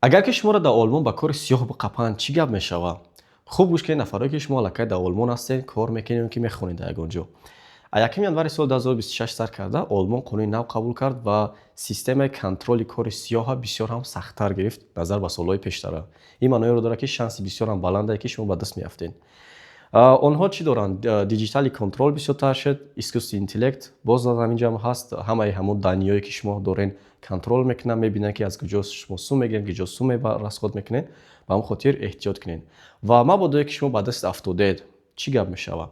Агар ки шуморо дар Олмон ба кори сиёҳ биқапанд, чӣ гап мешавад? Хуб гӯш кунед, нафарое ки шумо аллакай дар Олмон ҳастед, кор мекунед ё ки мехонед дар ягон ҷо. А 1 январи соли 2026 сар карда, Олмон қонуни нав қабул кард ва системаи контроли кори сиёҳа бисёр ҳам сахттар гирифт назар ба солҳои пештара. Ин маъноеро дорад, ки шанси бисёр ҳам баландае, ки шумо ба даст меафтед. Онҳо чӣ доранд? Диджитали контрол бисёртар шуд, искусственный интеллект боз дар ҳамин ҷо ҳаст. Ҳамаи ҳамон данные ое ки шумо дорен, контрол мекунанд, мебинанд, ки аз куҷо шумо сум мегиред, куҷо сум расход мекунед. Ба ҳамин хотир эҳтиёт кунед. Ва мабодое ки шумо ба даст афтодед, чӣ гап мешавад?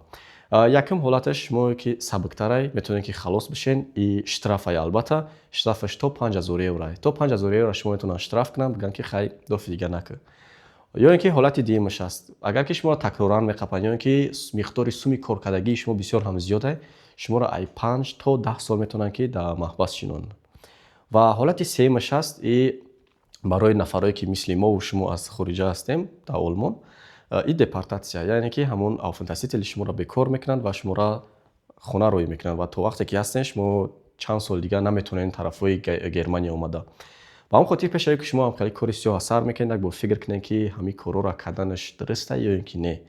Якум ҳолаташ, шумо ки сабуктарай, метавонед, ки халос бишен, и штраф ай. Албатта, штрафаш то 5000 евро. То 5000 евро шумо метавонанд штраф кунанд, бигӯянд, ки хай, дофи дига накун. Ё ин ки ҳолати дуюмаш аст: агар ки шуморо такроран меқапанд ё ин ки миқдори суми коркардагии шумо бисёр ҳам зиёда, шуморо ай 5 то 10 сол метавонанд, ки дар маҳбас шинонанд. Ва ҳолати сеюмаш аст, и барои нафарое ки мисли мову шумо аз хориҷа ҳастем дар Олмон, и депортатсия, яъне ки ҳамон Aufenthaltstitel и шуморо бекор мекунанд ва шуморо хона роҳӣ мекунанд ва то вақте ки ҳастен, шумо чанд соли дигар наметавонед тарафҳои Германия омада. Ба ҳамон хотир, пеш ки шумо ҳам кори сиёҳ сар мекунед, як бор фикр кунед, ки ҳамин корҳоро карданаш дуруста ё ин ки не.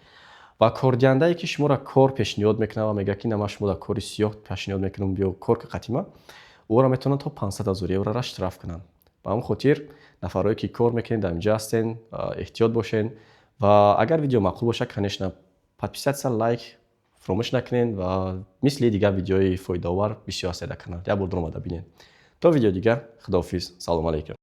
Ва кордиҳандае ки шуморо кор пешниҳод мекунад ва мегӯяд, ки на, ман шумо дар кори сиёҳ пешниҳод мекунам, биё кор ки қатима, ӯро метавонанд то 500 ҳазор еврора штраф кунанд. Ба ҳамон хотир, нафарое ки кор мекунед, дар инҷа ҳастен, эҳтиёт бошед. Ва агар видео маъқул бошад, конечно, подписаться, лайк фаромӯш накунед. Ва мисли дигар видеои фоидаовар бисёр ҳастед дар канал, як бор дуромада бинед. То видеои дигар, худоҳофиз, салому алайкум.